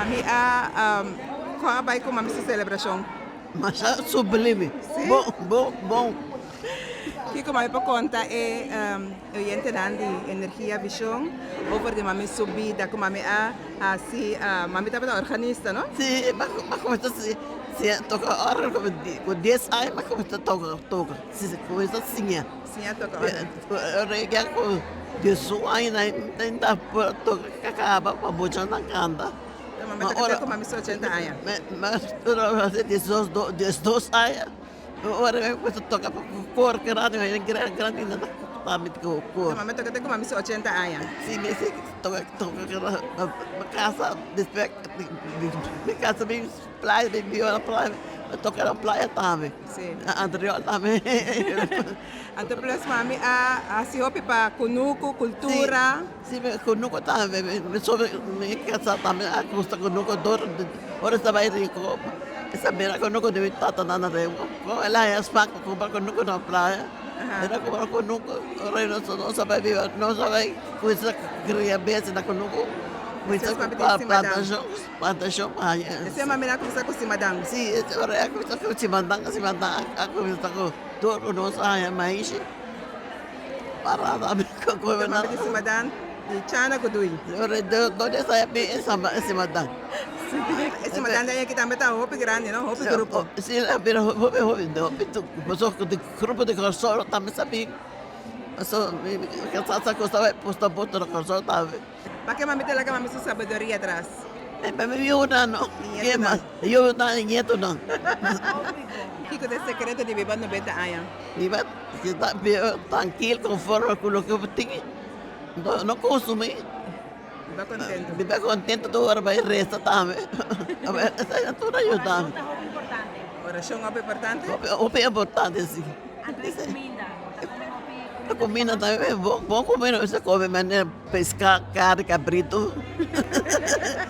Mami a kon a bai ku mami su selebrashon? Masha sublime. Sí? Bon, bon, bon. Kiko mami por konta e oyentenan di Energia Vision over di mami su bida ku mami a hasi? Mami tabata organista, no? Sí, mi a kuminsá siña toka òrgel ku dies aña mi a kuminsá toka, toka, kuminsá siña. Siña toka òrgel. Ora e ku diesun aña nan ta por toka kaba pa muchanan kanta. Mami ta kanta ku mami su ochenta aña. 12 aña ora mi kuminsá toka pa kor grandi grandi nan ta kuta mi ku kor. Mami ta kanta ku mami su ochenta aña. Si mi si toka toka mi kasa despues mi kasa mi playa mi biba na playa mi toka na playa tambe. Si. Na anterior tambe. Anto plus mami a hasi hopi pa kunuku, kultura. Si, si kunuku tambe. Mi so mi kasa tambe a gusta kunuku dor ora esta bai rico esta mira kunuku di mi tata nan na remo el a haña smak pa kumpra kunuku na playa el a kumpra kunuku ora nos a bai biba nos a bai kuminsa kria bestia na kunuku kuminsa plantashon plantashon pa haña. Esei mami a kuminsa ku simadan. Si ora e a kuminsa ku simadan simadan a kuminsa ku tur ku nos a haña maishi parada ku Mami di simadan di chana ku dui. Ora donde sa mi e simadan. E simadan di aki tambe ta hopi grandi no hopi grupo. Si a bira hopi hopi hopi pasobra di grupo di Kòrsou tambe sa bin pasobra mi kasá sa kosa bai posta boto na Kòrsou tambe. Pake mami ta laga mami su sabiduria atras? Pa mi yunan no. Ke mas? Yunan y nietonan. Kiko ta e sekreto di biba 90 aña? Biba trankil, konforme ku loke bo tin. No konsumí. Biba kontento. Biba kontento tur ora bai resa tambe. Esei tur a yuda mi. Orashon ta hopi importante. Orashon hopi importante? Hopi importante, si. Anto e kuminda? Bo ta kome hopi kuminda? E kuminda tambe bon kuminda mi sa kome manera peská, karni, kabritu.